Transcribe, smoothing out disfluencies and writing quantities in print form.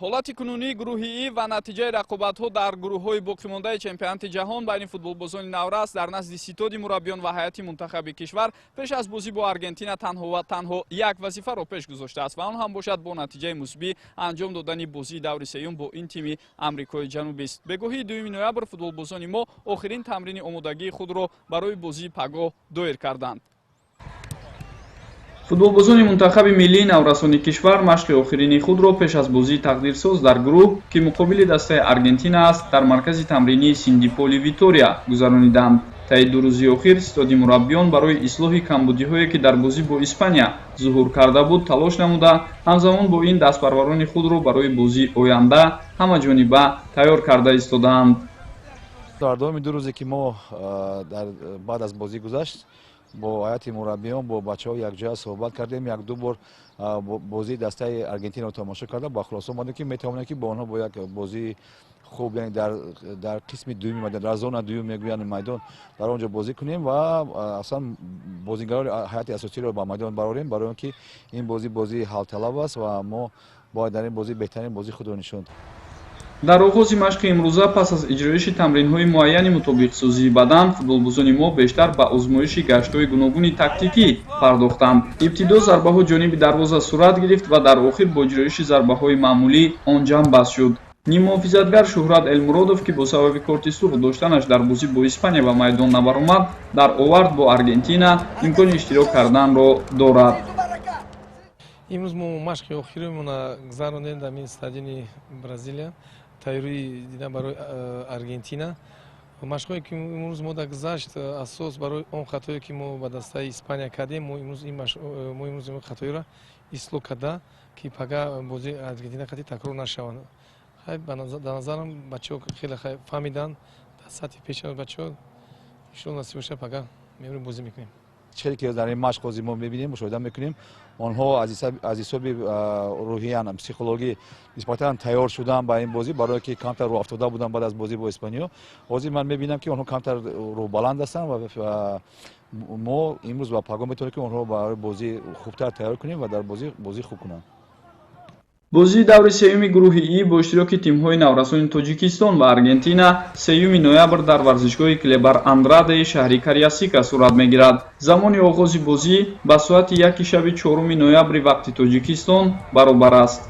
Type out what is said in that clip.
Ҳолати кунунии гурӯҳи И ва натиҷаи рақобатҳо дар гурӯҳҳои боқимондаи чемпионати ҷаҳон байни футболбозони наврас дар назди ситоди мураббиён ва ҳайати мунтахаби кишвар пеш аз бозӣ бо Аргентина танҳо ва танҳо як вазифаро пеш гузоштааст ва он ҳам бошад бо натиҷаи мусбӣ анҷом додани бозии даври сеюм бо ин тими Амрикои Ҷанубист. Бегоҳии 2 ноябр футболбозони мо охирин тамрини омодагии худро барои бозии пагоҳ доир карданд. Футболбозони мунтахаби миллии наврасони кишвар машқи охирини худро пеш аз бозии тақдирсоз дар гурӯҳ, ки муқобили дастаи Аргентина аст, дар маркази тамринии Синдиполи Витория гузарониданд. Таи 2 рӯзи охир ситоди мураббиён барои ислоҳи камбудиҳое, ки дар бозӣ бо Испания зуҳур карда буд, талош намуда, ҳамзамон бо ин дастпарварони худро барои бозии оянда ҳамаҷониба тайёр карда истодаанд. Дар давоми 2 рӯзе, ки мо баъд аз бозӣ гузашт, бо ҳайати мураббиён, бо бачаҳо якҷоя суҳбат кардем, як-ду бор бозии дастаи Аргентинаро тамошо кардам, ба хулоса омадем, ки метавонем, ки бо онҳо бо як бозии хуб, яъне дар қисми дуюми майдон, дар зона дуюм мегӯянд майдон, дар он ҷо бозӣ кунем ва аслан бозигарони ҳайати асосиро ба майдон барорем, барои он ки ин бозӣ бозии ҳалталаб аст ва мо бояд дар ин бозӣ беҳтарин бозии худро нишон. Дар оғози машқи имрӯза, пас аз иҷроиши тамринҳои муайяни мутобиқсозии бадан, футболбозони мо бештар ба озмоиши гаштҳои гуногуни тактикӣ пардохтанд. Ибтидо зарбаҳо ҷониби дарвоза сурат гирифт ва дар охир бо иҷроиши зарбаҳои маъмулӣ он ҷамъбаст шуд. Ниммуҳофизатгар Шӯҳрат Элмуродов, ки бо сабаби корти сурх доштанаш дар бозӣ бо Испания ба майдон набаромад, дар овард бо Аргентина имкони иштирок карданро дорад. Имрӯз мо машқи охиримона гузарондем дар ин стадиони Бразилия, тайёрӣ дидан барои Аргентина. Машқҳое, ки имрӯз мо гузашт, асос барои он хатое, ки мо ба дастаи Испания кардем, мо имрӯз ин хатоиро ислоҳ карда, ки пага бозии Аргентина қатъи такрор нашаванд. Дар назарам, бачаҳо хеле фаҳмиданд, дар сатҳи пеши бачаҳо. Иншоалло, насиб боша, пага мебарем, бозӣ мекунем. Чизе ки дар ин машқ ҳозир мо мебинем, мушоҳида мекунем, онҳо аз ҳисоби рӯҳиян, психологӣ нисбатан тайёр шудан ба ин бозӣ, барое ки камтар рӯҳафтода буданд баъд аз бозӣ бо Испаниё. Ҳозир ман мебинам, ки онҳо камтар рӯҳбаланд ҳастанд ва мо имрӯз ва пагоҳ метавонем, ки онҳоро барои бозӣ хубтар тайёр кунем ва дар бозӣ бозӣ хуб кунанд. Бозии даври сеюми гурӯҳи И бо иштироки тимҳои наврасони Тоҷикистон ва Аргентина 3 ноябр дар варзишгоҳи Клебар Андрадаи шаҳри Кариасика сурат мегирад. Замони оғози бозӣ ба соати 1 шаби 4 ноябри вақти Тоҷикистон баробар аст.